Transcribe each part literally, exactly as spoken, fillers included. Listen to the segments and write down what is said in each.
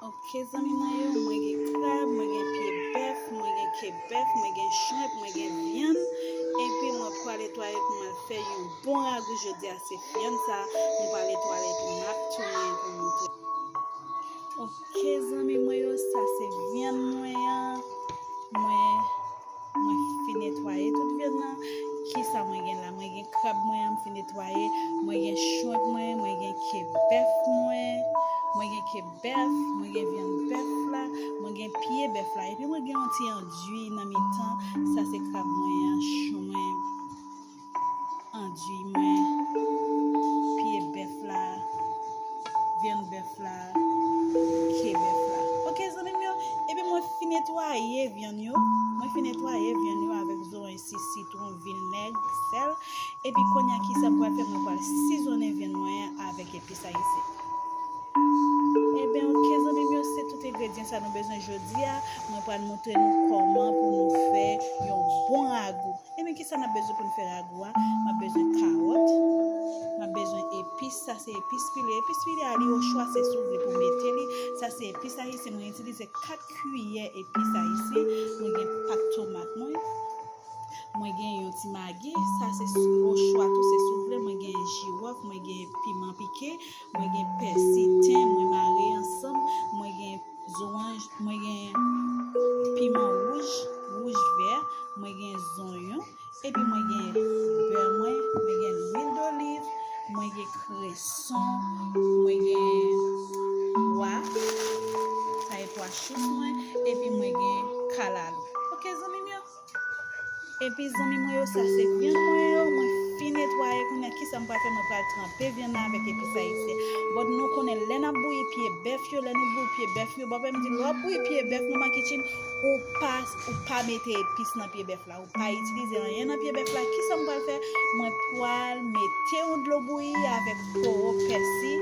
Ok, zanmi mwen yo, mwen gen krab, mwen gen pye bèf, mwen gen ke bèf, mwen gen chwemp, mwen gen vyann. Epi mwen pral netwaye pou mwen fè yon bon ragou jodi a. Se vyann sa, mwen pral netwaye epi m ap tounen pou montre. Ok, zanmi mwen yo, sa se vyann mwen an. Mwen Mwen fin netwaye tout vyann nan. Kisa mwen gen la? Mwen gen krab mwen an, m fin netwaye. Mwen gen chwemp mwen, mwen gen ke bèf mwen. Mwen gen ke bèf, mwen gen vyann bèf la, mwen gen pye bèf la. Epi mwen gen yon ti andui nan mitan. Sa se krab mwen an, chwemp mwen, andui mwen, pye bèf la, vyann bèf la, ke bèf la. Ok, zanmi m yo, epi mwen fin netwaye vyann yo. Mwen fin netwaye vyann yo avèk zoranj, si sitwon, vinèg, sèl. Epi kounye a, kisa m pral fè? Mwen pral sizonnen vyann mwen an avèk epis ayisyen. Ebyen, ok, zanmi m yo, se tout engredyan sa nou bezwen jodi a. Mwen pral montre nou kòman pou nou fè yon bon ragou. Ebyen, kisa n ap bezwen pou n fè ragou a? M ap bezwen kawòt, m ap bezwen epis, sa se epis pile. Epis pile a, li o chwa, se si w vle pou w mete li. Sa se epis ayisyen, mwen itilize kat kiyè epis ayisyen. Mwen gen pat tomat mwen. Mwen gen yon ti magi, sa se o chwa tou, se si w vle. Mwen gen jiwòf, mwen gen piman pike, mwen gen pèsi, ten, mwen mare ansanm, mwen gen zoranj, mwen gen piman wouj, wouj vè, mwen gen zonyon, epi mwen gen bè mwen, mwen gen lwil doliv, mwen gen kreson, mwen gen pwa, sa e pwa chous mwen, epi mwen gen kalalou. Ok, zanmi m yo? Epi zanmi mwen yo, sa se vyann mwen yo, mwen fin netwaye. Kounye a, kisa m pral fè? Mwen pral tranpe vyann nan avèk epis ayisyen. But nou konnen lè n ap bouyi pye bèf yo, lè nou bouyi pye bèf yo, bon, m di lè w ap bouyi pye bèf, manman Kitchen, ou pa, ou pa mete epis nan pye bèf la, ou pa itilize anyen nan pye bèf la. Kisa m pral fè? Mwen pral mete yon dlo bouyi avèk powo, pèsi.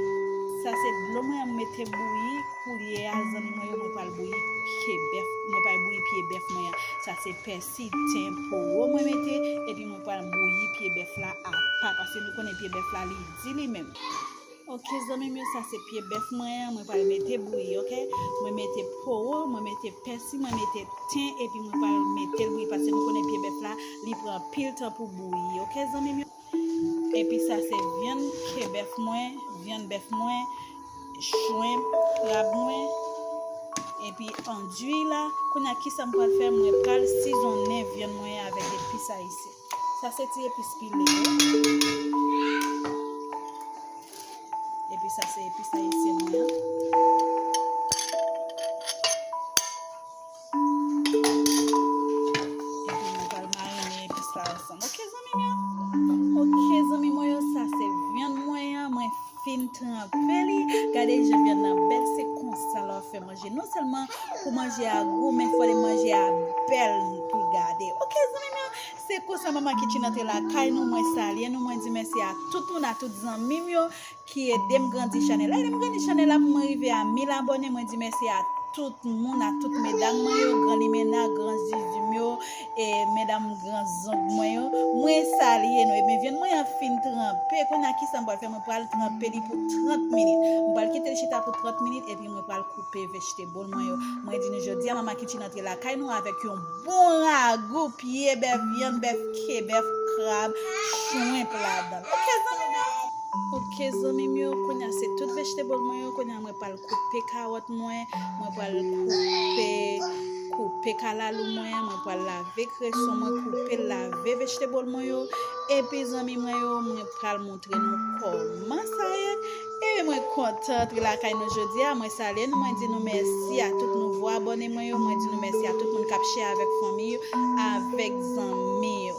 Sa se dlo mwen an m mete bouyi. Koulye a, zanmi mwen yo, mwen pral bouyi pye bèf, mwen pral bouyi pye bèf mwen an. Sa se pèsi, ten, powo mwen mete, epi mwen pral bouyi pye bèf la apa, paske nou konnen pye bèf la, li di li menm. Ok, zanmi m yo, sa se pye bèf mwen an, mwen pral mete bouyi, ok? Mwen mete powo, mwen mete pèsi, mwen mete ten, epi mwen pral mete l bouyi, paske nou konnen pye bèf la, li pran anpil tan pou bouyi, ok, zanmi m yo? Epi sa se vyann ke bèf mwen, vyann bèf mwen, chwemp, krab mwen, epi andui la. Kounye a, kisa m pral fè? Mwen pral sizonnen vyann mwen avèk epis ayisyen. Sa se ti epis pile yo. Epi sa se epis ayisyen mwen an. Epi nou pral marine epis la ansanm. Ok, zanmi m yo? Ok, zanmi mwen yo, sa se vyann mwen an. Mwen fin tranpe li. Gade jan vyann nan bèl, se konsa lè w ap fè manje. Non sèlman pou manje a gou, men fò li manje a bèl pou l gade. Ok, zanmi m yo, se konsa Manman Kitchen antre lakay nou. Mwen salye nou, mwen di mèsi a tout moun, a tout zanmi m yo ki ede m grandi chanèl la. Ede m grandi chanèl la pou mwen rive a mil abòne. Mwen di mèsi a tout moun, a tout medam mwen yo, gran limena, gran zizi m yo, e medam gran zong mwen yo. Mwen salye nou. Ebyen, vyann mwen an fin tranpe. Kounye a, kisa m pral fè? Mwen pral tranpe li pou trant minit. Mwen pral kite l chita pou trant minit, epi mwen pral koupe vegetable mwen yo. Mwen di nou jodi a, Manman Kitchen antre lakay nou avèk yon bon ragou, pye bèf, vyann bèf, ke bèf, krab, shrimp ladan l. Ok, zanmi m yo? Ok, zanmi m yo, kounye a se tout vegetable mwen yo. Kounye a mwen pral koupe kawòt mwen, mwen pral koupe, koupe kalalou mwen, mwen pral lave kreson mwen, koupe l, lave vegetable mwen yo. Epi, zanmi mwen yo, mwen pral montre nou kòman sa ye. Epi mwen kontan antre lakay nou jodi a. Mwen salye nou, mwen di nou mèsi a tout nouvo abòne mwen yo. Mwen di nou mèsi a tout moun k ap share avèk fanmi yo, avèk zanmi yo.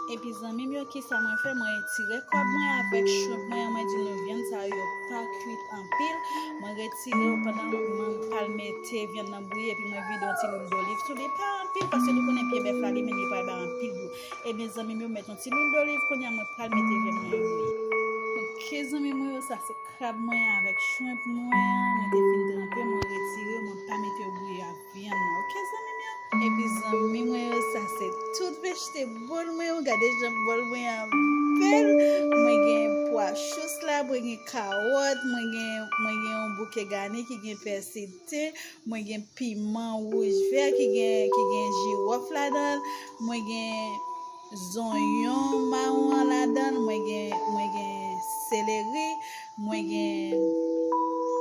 Epi zanmi m yo, kisa mwen fè? Mwen retire krab mwen avèk shrimp mwen an. Mwen di nou vyann sa yo pa kwit anpil. Mwen retire yo pandan mwen pral mete vyann nan bouyi, epi mwen vide yon ti lwil doliv sou li. Pa anpil, paske nou konnen pye bèf la, li menm li pral bay anpil gou. Ebyen, zanmi m yo, m met yon ti lwil doliv, kounye a mwen pral mete vyann mwen yo bouyi. Ok, zanmi mwen yo, sa se krab mwen avèk shrimp mwen an, mwen te fin tranpe, mwen retire, mwen pa mete yo bouyi ak vyann nan. Ok, zanmi m yo? Epi zanmi mwen yo, sa se tout vejetable mwen yo. Gade jan bòl mwen an bèl. Mwen gen pwa chou la, mwen gen kawòt, mwen gen, mwen gen yon bouke gani ki gen pèsi, mwen gen piman wouj vè ki gen, ki gen jiwòf ladan l, mwen gen zonyon mawon an ladan l, mwen gen, mwen gen seleri, mwen gen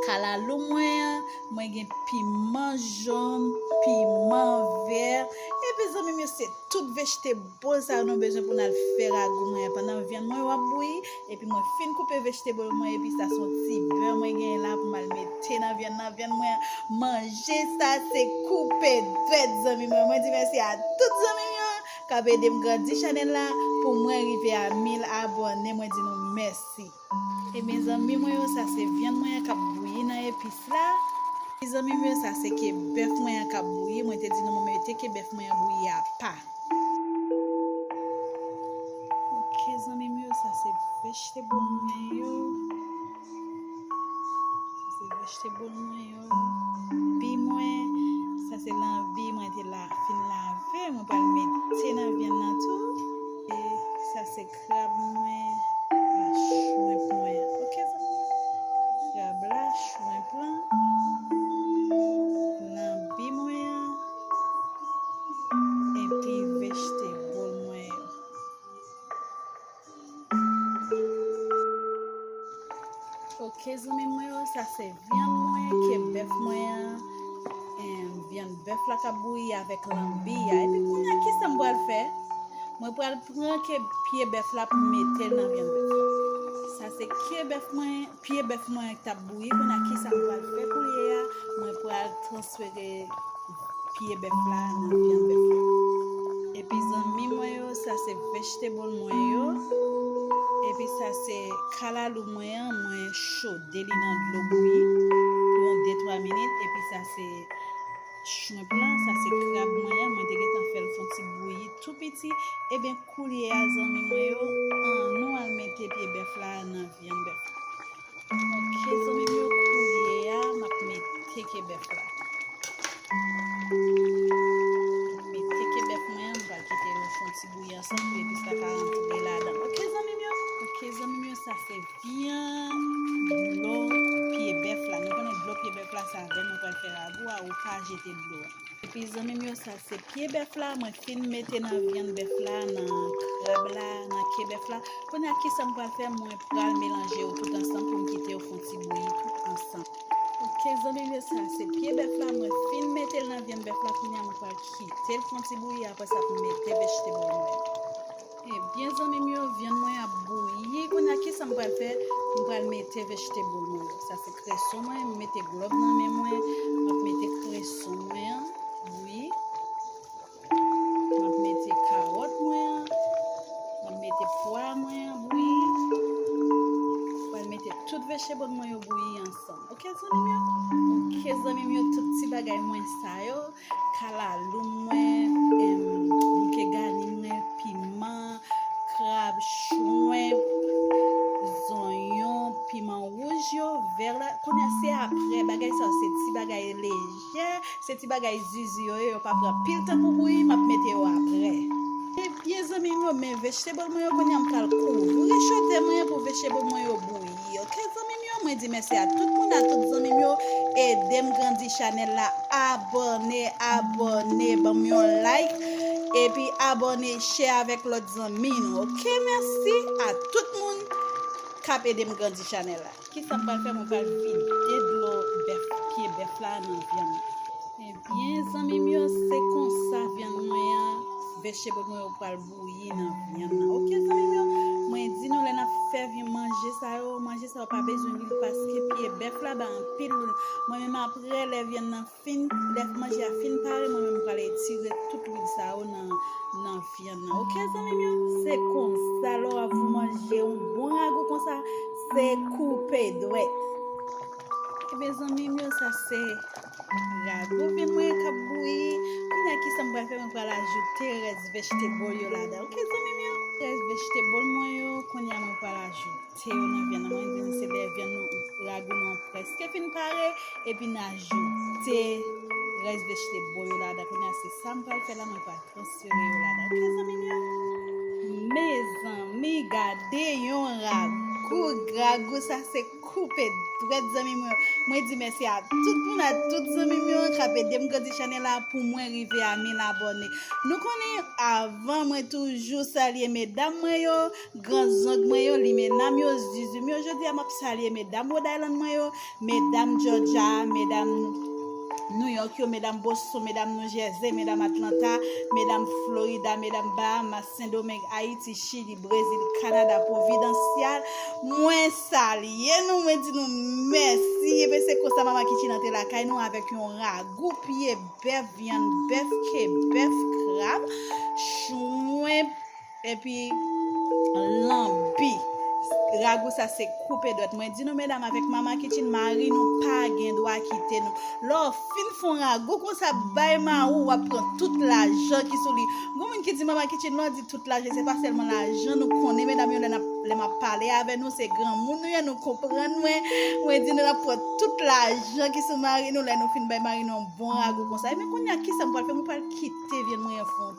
kalalou mwen an, mwen gen piman jòn, piman vè. Epi zanmi m yo, se tout vejetable sa nou bezwen pou n al fè ragou mwen an. Pandan vyann mwen yo ap bouyi, epi mwen fin koupe vejetable mwen, epi sa se yon ti bè mwen genyen la pou m al mete nan vyann nan. Vyann mwen an, manje sa se koupe dwèt, zanmi mwen. Mwen di mèsi a tout zanmi m yo k ap ede m grandi chanèl la pou mwen rive a mil abòne. Mwen di nou mèsi. Ebyen zanmi mwen yo, sa se vyann mwen an k ap bouyi nan epis la. Zanmi m yo, sa se ke bèf mwen an k ap bouyi. Mwen te di nou mwen mete ke bèf mwen an bouyi apa. Ok zanmi m yo, sa se vejetable mwen yo. Sa se vejetable mwen yo. Bi mwen, sa se lanbi mwen te la, fin lave, mwen pral mete nan vyann nan tou. E sa se krab mwen, a shrimp mwen. Ok zanmi m yo, krab la, shrimp lan, lanbi mwen an, epi vejetable mwen yo. Ok zanmi mwen yo, sa se vyann mwen ke bèf mwen an, em, vyann bèf la k ap bouyi avèk lanbi a. Epi kounye a, kisa m pral fè? Mwen pral pran ke pye bèf la pou m mete l nan vyann bèf la. Sa se ke bèf mwen, pye bèf mwen an k t ap bouyi. Kounye a, kisa m pral fè kounye a? Mwen pral transfere pye bèf la nan vyann bèf la. Epi zanmi mwen yo, sa se vegetable mwen yo. Epi sa se kalalou mwen an, mwen chode li nan dlo bouyi pou yon de twa minit. Epi sa se shrimp lan, sa se krab mwen an, mwen te gentan fè l fon ti bouyi tou piti. Ebyen koulye a zanmi mwen yo, ann nou al mete pye bèf la nan vyann bèf la. Ok zanmi m yo, koulye a m ap mete ke bèf la. M ap mete ke bèf mwen an, m pral kite yo fon ti bouyi ansanm pou epis la ka rantre ladan. Ok zanmi m yo, ok zanmi m yo, sa se vyann dlo pye bèf la. Nou konnen dlo pye bèf la, se avè l mwen pral fè ragou a, ou ka jete dlo a. Epi zanmi m yo, sa se pye bèf la, mwen fin mete nan vyann bèf la, nan krab la, nan ke bèf la. Kounye a kisa m pral fè? Mwen pral melanje yo tout ansanm pou m kite yo fon ti bouyi tout ansanm. Ok zanmi m yo, sa se pye bèf la, mwen fin mete l nan vyann bèf la, kounye a mwen pral kite l fon ti bouyi, apre sa pou m mete vegetable mwen. Ebyen zanmi m yo, vyann mwen ap bouyi. Kounye a kisa m pral fè? M pral mete vegetable mwen yo. Sa se kreson mwen, m mete glòb nan men mwen. M ap mete kreson mwen an bouyi. M ap mete kawòt mwen an. M ap mete pwa mwen an bouyi. M pral mete tout vegetable mwen yo bouyi ansanm. Ok zanmi m yo? Ok zanmi m yo, tout ti bagay mwen sa yo. Kalalou mwen, em, bouke gani mwen, piman, krab, shrimp, zonyon, piman wouj yo, vè la. Kounye a se apre, bagay sa yo se ti bagay lejè, se ti bagay zizi yo ye, yo pa pran pil tan pou bouyi, m ap mete yo apre. Ebyen zanmi m yo, men vegetable mwen yo, kounye a m pral kouvri chode mwen pou vegetable mwen yo bouyi. Ok zanmi m yo, mwen di mèsi a tout moun, a tout zanmi m yo, ede m grandi chanèl la, abòne, abòne, ban m yon like, epi abòne, share avèk lòt zanmi nou. Ok, mèsi a tout moun k ap ede m grandi chanèl la. Kisa m pral fè? Mwen pral vide dlo bèf, pye bèf la nan vyann. Ebyen zanmi m yo, se konsa vyann mwen an, vegetable mwen yo pral bouyi nan vyann nan. Ok zanmi m yo, mwen di nou lè n ap fè vyann manje sa yo, manje sa yo pa bezwen lwil paske pye bèf la ba anpil lwil. Mwen menm apre lè vyann nan fin, lè manje a fin pare, mwen menm m pral etire tout lwil sa yo nan, nan vyann nan. Ok zanmi m yo, se konsa lè w ap manje yon bon ragou konsa, se koupe dwèt. Ebyen zanmi m yo, sa se ragou vyann mwen k ap bouyi. Kounye a kisa m pral fè? Mwen pral ajoute rès vegetable yo ladan. Ok zanmi m yo, rès vegetable mwen yo, kounye a mwen pral ajoute yo nan vyann nan. Mwen di nou se lè vyann nou, ragou nou an prèske fin pare, epi n ajoute Rès vejetabo yo ladan. Kounye a se sa m pral fè la, mwen pral transfere yo ladan. Oke, zanmi m yo? Mezanmi, gade yon ragou. Ragou sa se koupe dwèt, zanmi m yo. Mwen di mèsi a tout moun, a tout zanmi m yo k ap ede m grandi chanèl la pou mwen rive a mil abòne. Nou konnen avan mwen toujou salye medam mwen yo, gran zong mwen yo, limena m yo, zuzu m yo. Jodi a m ap salye medam Rhode Island mwen yo, medam Georgia, medam New York yo, medam Boston, medam New Jersey, medam Atlanta, medam Florida, medam Bahamas, Sendomeng, Ayiti, Chili, Brezil, Kanada, Providencial. Mwen salye nou, mwen di nou mèsi. Ebyen se konsa Mama Kitchen antre lakay nou avèk yon ragou pye bèf, vyann bèf, ke bèf, krab, chwenp, epi lanbi. Ragou sa se koupe dwèt. Mwen di nou medam, avèk Mama Kitchen, mari nou pa gen dwa kite nou. Lè w fin fè yon ragou konsa, bay mari w, w ap pran tout lajan ki sou li. Gon moun ki di Mama Kitchen, lè w di tout lajan, se pa sèlman lajan nou konnen, medam yo, lè n ap, lè m ap pale avè nou, se granmoun nou ye, nou konprann mwen. Mwen di nou n ap pran tout lajan ki sou mari nou, lè nou fin bay mari nou yon bon ragou konsa. Ebyen kounye a, kisa m pral fè? Mwen pral kite vyann mwen an fon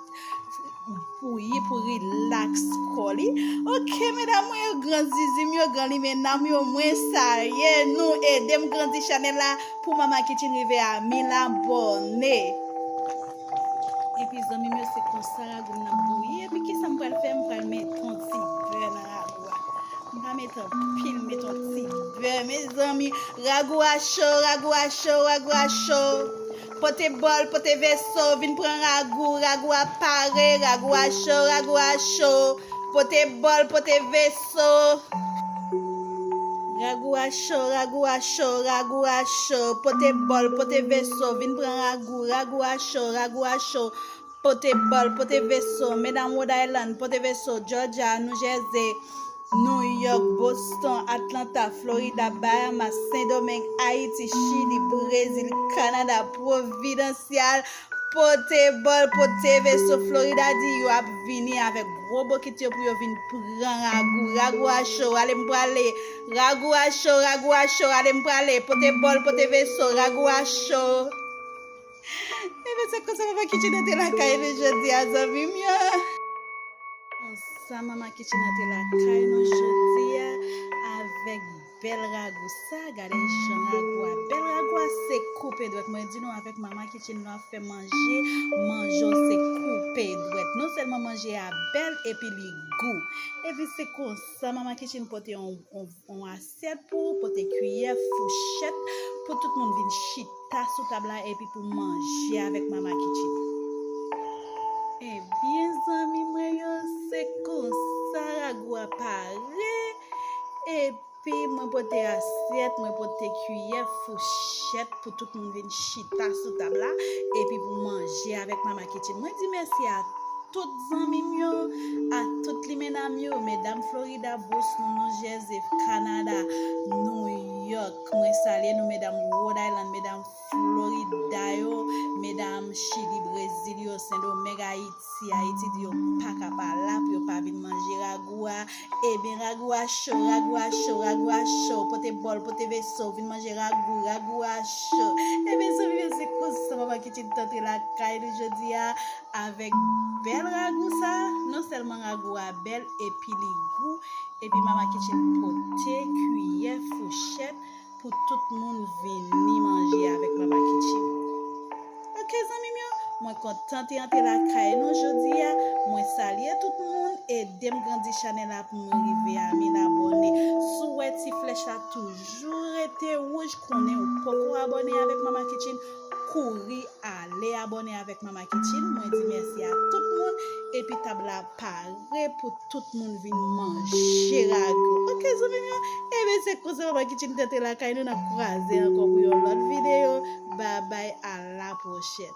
bouyi pou rilaks kò li. Oke, medam mwen yo, gran zizi m yo, gran limena m yo, mwen salye nou. Ede m grandi chanèl la pou Mama Kitchen rive a mil abòne. Epi zanmi m yo, se konsa ragou m nan bouyi. Epi kisa m pral fè? M pral mete yon ti bè nan ragou a. M pa mete anpil, m mete yon ti bè, mezanmi. Ragou a cho, ragou a cho, ragou a cho. Pote bòl, pote veso, vin pran ragou, ragou a pare, ragou a cho, ragou a cho. Pote bòl, pote veso. Ragou a cho, ragou a cho, ragou a cho. Pote bòl, pote veso, vin pran ragou, ragou a cho, ragou a cho. Pote bòl, pote veso, medam Rhode Island, pote veso, Georgia, New Jersey, New York, Boston, Atlanta, Florida, Bahamas, Sendomeng, Ayiti, Chili, Brezil, Kanada, Providencial. Pote bòl, pote veso, Florida di yo ap vini avèk gwo bokit yo pou yo vin pran ragou. Ragou a cho, ale m prale. Ragou a cho, ragou a cho, ale m prale. Pote bòl, pote veso, ragou a cho. Ebyen se konsa Mama Kitchen antre lakay nou jodi a, zanmi m yo. Konsa Mama Kitchen antre lakay nou jodi a avèk bèl ragou sa. Gade jan ragou a bèl. Ragou a se koupe dwèt. Mwen di nou, avèk Mama Kitchen nou ap fè manje, manje w se koupe dwèt. Non sèlman manje a bèl, epi li gou. Epi se konsa Mama Kitchen pote yon, yon, yon asyèt pou w, pote kiyè, fouchèt, pou tout moun vin chita sou tab la epi pou manje avèk Mama Kitchen. Ebyen, zanmi mwen yo, se konsa ragou a pare. Epi mwen pote asyèt, mwen pote kiyè, fouchèt pou tout moun vin chita sou tab la epi pou manje avèk Mama Kitchen. Mwen di mèsi a tout zanmi m yo, a tout limena m yo, medam Florida, Boston, New Jersey, Kanada, New York. Mwen salye nou, medam Rhode Island, medam Florida yo, medam Chili, Brezil yo, Sendomeng, Ayiti. Ayiti di yo pa ka pa la pou yo pa vin manje ragou a. Ebyen, ragou a cho, ragou a cho, ragou a cho. Pote bòl, pote veso, vin manje ragou, ragou a cho. Ebyen, zanmi m yo, se konsa Mama Kitchen t antre lakay nou jodi a avèk bèl ragou sa. Non sèlman ragou a bèl, epi li gou. Epi Mama Kitchen pote kiyè, fouchèt pou tout moun vini manje avèk Mama Kitchen. Oke, zanmi m yo, mwen kontan te antre lakay nou jodi a. Mwen salye tout moun, ede m grandi chanèl la pou mwen rive a mil abòne. Si w wè ti flèch la toujou rete wouj, konnen ou poko abòne avèk Mama Kitchen, kouri ale abòne avèk Mama Kitchen. Mwen di mèsi a tout moun, epi tab la pare pou tout moun vin manje ragou. Oke, zanmi m yo? Ebyen, se konsa Mama Kitchen t antre lakay nou, n ap kwaze ankò pou yon lòt videyo. Babay, a la pwochèn.